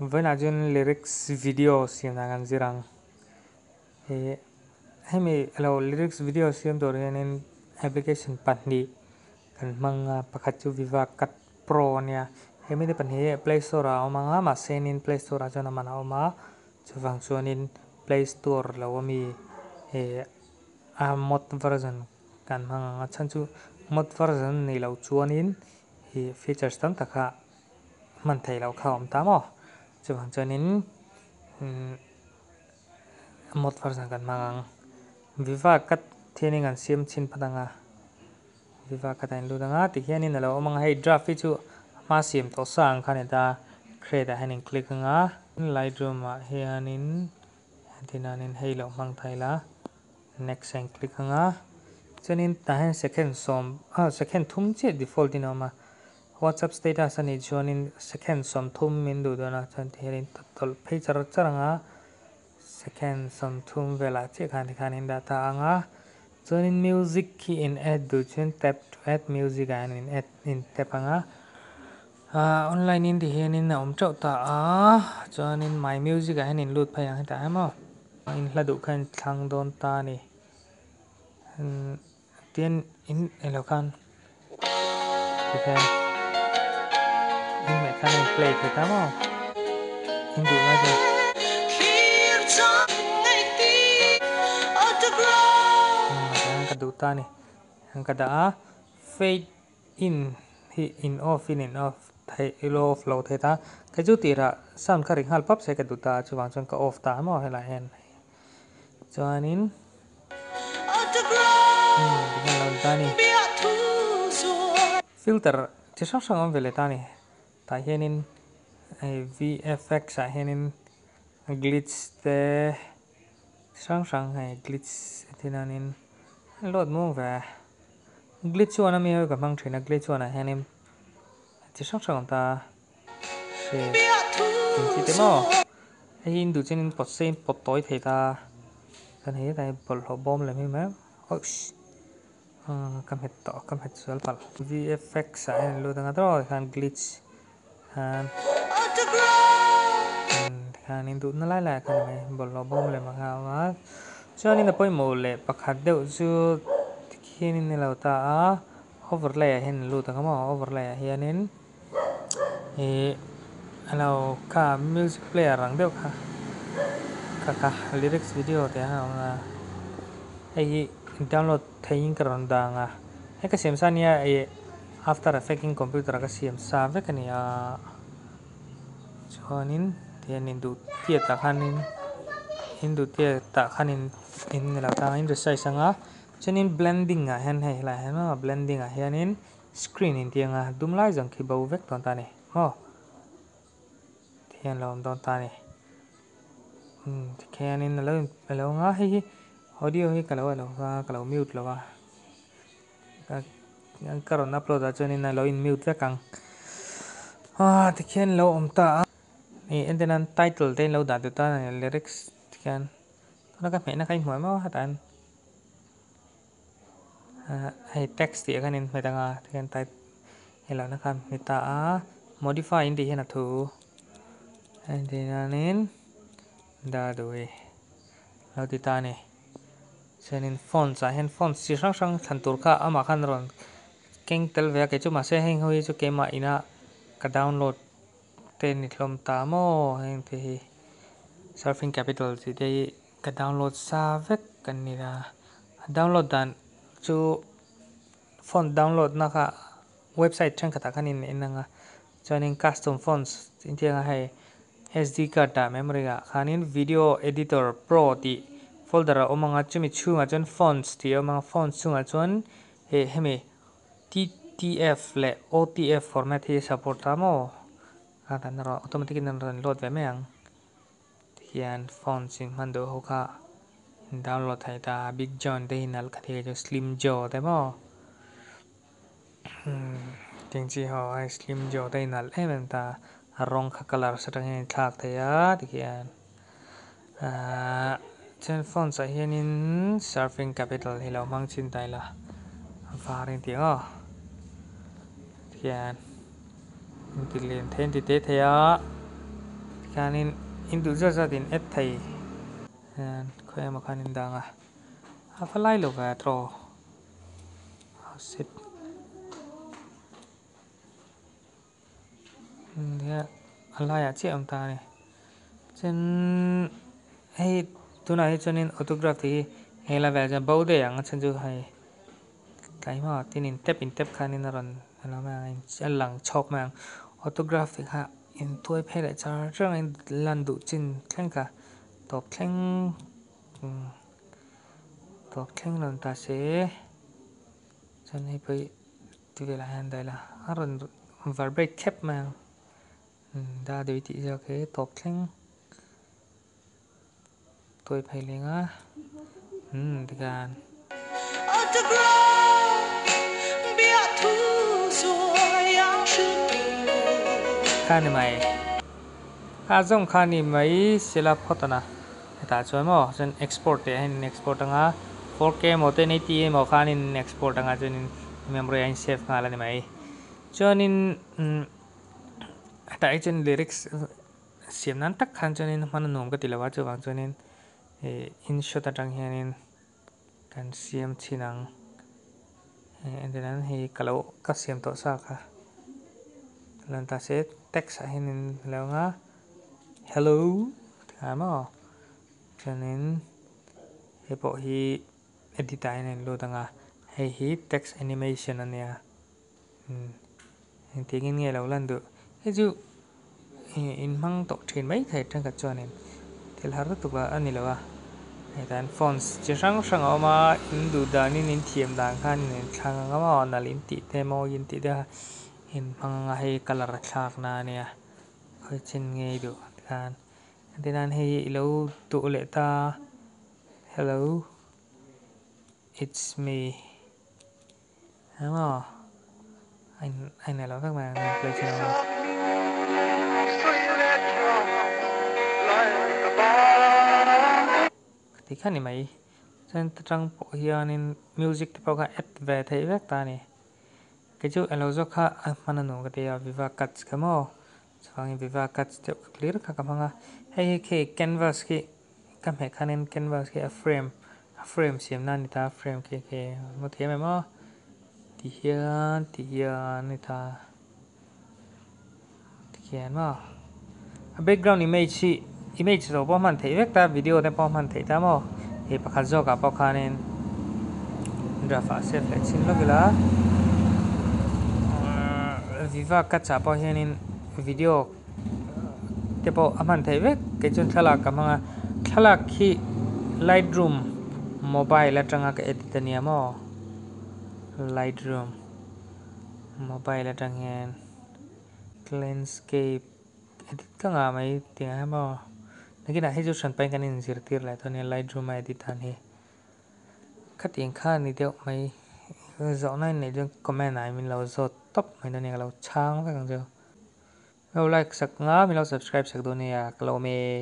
Vawiinah chuan lyrics video siam dan kan zir ang. He hemi alo lyrics video siam tur hianin application pahnih kan hmang a, pakhat chu Viva Cut Pro ania. Hemi te pahnih hi play store ah a awm ang a, mahse nin play store ah chuan a man a awm a, chuvang chuanin play store lo ami he a mod version kan hmang ang a, chhan chu mod version a nih loh chuanin ih features tam tak kha hman theih loh kha a awm ta maw chuvang chuanin umm mod version kan hmang ang viva cut hianin kan siam chhin phawt ang a viva cut ah in lut ang a tikhianin a lo awm ang a hei draft hi chu a hma siam tawh sa ang kha a ni ta create ah hian in click ang a lightroom ah hianin tihnanin hei lo hmang thei la. Next a in click ang a, chuanin tah hian second sawm ah second thum chiah default in a awm a, whatsapp status a nih chuanin second 30 min duh dawn a, chuan tihianin tawlh phei char char ang a, second 30 velah chiah khan tikhan in dah ta ang a, chuanin music khi in add duh chuan tap to add music ah hian in add in tap ang a, ah online in tihianin a awm teuh ta a, chuanin my music ah hian in lut phei ang hetah hian maw. In hla duh kha in thlang dawn ta a ni. Tin in elo khan tikhian in hmeh khan a in play thei ta maw? In duh lai chu. Ka duh ta a ni. Ka dah a fade in hi in off in in off theih ilo off lo thei ta kei chu tirah sound kha ri nghal pap se ka duh ta chuvang chuan ka off ta maw helaiah hian chuanin umm lo ni ta a ni filter chi hrang hrang a awm ve leh ta a ni tah hianin hei vfx ah hianin glitch te chi hrang hrang hei glitch a tih danin load muang ve. Glitch chuan ami ka hmang thin a, glitch chuan ah hianin chi hrang hrang a awm ta a, hre eng chi te maw hei hi in duh chuan in pawt sei in pawt tawi thei ta a, chuan hei hetah hian bawlhhlawh bawm lem hi mai awih ka hmet tawh ka hmet sual palh vfx ah hian in lut anga tawh tikhan glitch khan tikhan in duhna lai lai ah khan mai bawlhhlawh bawm lem ang kha a awm a chuanin a pawimawh leh pakhat deuh chu tikhianin a lo ta a overlay ah hian in lut ang maw overlay ah hianin ih a lo kha music player ang deuh kha kha kha lyrics video te kha a awm a hei hi download theihin ka rawn dang a hei ka siam sa nia ih. After effect in computer a ka siam sa vek a ni a, chuanin tihian in duh tiat ah khanin in duh tiat ah khanin in ni lo tang a in resize ang a, chuanin blending ah hian hei helaiah hian maw blending ah hianin screen in tih ang a dum lai zawng khi bo vek dawn ta a ni maw tihian lo awm dawn ta a ni umm tikhianin a lo in a lo ang a hei hi audio hi ka lo a lo va ka lo mute lo a. Ka rawn upload ah chuanin a lo in mute vek ang. Aaa tikhian lo awm ta a. Ih entir nan title te in lo dah duh ta a lyrics tikhian tuna ka hmehna kha i hmu em aw hetah hian ah hei text tih ah khan in hmet ang a tikhian type hei lohna kha a hmu ta a modify in tih hian a thu entir nanin dah duh i lo ti ta a ni. Chuanin fonts ah hian fonts chi hrang hrang thlan tur kha amah khan a rawn keng tel ve a kei chu mahse heng ho hi chu keimah ina ka download te ni hlawm ta maw heng te hi surfing capital tih te hi ka download sa vek an ni a a download dan chu font download na kha website thenkhat ah khan in en ang a chuanin custom fonts intih ang a hei sd card ah memory ah khanin video editor pro tih folder a awm ang a chumi chhungah chuan fonts tih a awm ang a fonts chhungah chuan hei hemi ttf leh otf format hi a support ta maw a kan erawh automatic in an rawn load ve mai ang tihian fonts in hman duh ho kha in download thei ta big john te hi nalh ka ti chu slim joe te maw. Ting chi ho a slim joe te inalh em em ta a rawng kha colour sa tangin a inthlak thei a tikhian ahh chuan fonts ah hianin surfing capital hi lo hmang chin ta ila a var a intih ang aw tikhian inti lian thei a inti te thei a Tikhianin in duh zat zat in add thei hian khawi emaw khan in dang a a va lai lo ve a tawh a laiah chiah a awm ta a ni chuan hei tunah hi chuanin autograph tih hi helai velah chuan bo daih ang a chhan chu hei tlai hmaah tin in tap in tap khanin a rawn alo mai ang a lang chhawk mai ang autograph tih kha intuai phei leh char char ang a lan duh chin thleng kha tawp thleng tawp thleng rawn ta se chuan hei pawh hi ti velah hian dah ila a rawn vibrate khep mai ang dadui tih zawk hi tawp thleng tuai phei leng a umm tikhan. Kha ni mai kha zawng kha ni mai sela phawt a na hetah chuan maw chuan export tih ah hian in export anga 4K emaw 1080 emaw khan in export anga chuanin memory ah in save nghal a ni mai chuanin umm hetah hi chuan lyrics siam nan tak khan chuanin hman a nuam ka ti lo a chuvang chuanin ih inshot atang hianin kan siam chhin ang entir nan hei ka lo ka siam tawh sa kha lan ta se text ah hianin a lo ang a hello tih ang maw chuanin hei pawh hi edit ah hian a inlut ang a hei hi text animation a nia. Engtiangin nge lo lan duh? Hei chu in hmang tawh thin mai thei thenkhat chuanin thil har lutuk a ni lo a. Hetah phones chi hrang hrang a awm a, in duh danin in thiam dan khan in inthlang ang a maw nalh in tih te mawi in tih te kha in hmang ang a, hei colour a thlak na a nia khawi chin nge i duh tikhan entir nan hei i lo duh leh ta hello it's me. Emaw a in a inneih loh vek mai ang nen play chhin ang. Ti kha ni mai chuan ta tang pawh hianin music te pawh kha add ve theih vek ta a ni kei chu elo zawk kha a hman a nuam ka ti a viva cuts kha maw chuvangin viva cuts deuh ka clear kha ka hmang a hei hi khi canvas khi Ka hmeh khanin canvas khi a frame a frame siam nan a ni ta frame khi khi hmu thiam em aw ti hian ti hian a ni ta tikhian maw a background image hi image lo pawh hman theih vek ta video te pawh hman theih ta maw hei pakhat zawk ah pawh khanin draft ah save leh chhin lawk ila viva cuts ah pawh hianin video. Te pawh a hman theih vek kei chuan thlalak ka hmang a thlalak hi lightroom mobile atanga ka edit ania maw lightroom mobile atang hian landscape edit ka ngah mai tih ang hian maw nakinah hei chu hran pahin kan inzirtir leh dawn ania lightroom a edit dan hi khatiang kha a ni deuh mai zawhna in neih chuan comment ah min lo zawt tawp mai dawn ania ka lo chhang vek ang chu. Lo like sak nga, min lo subscribe sak dawn nia, ka lawm e.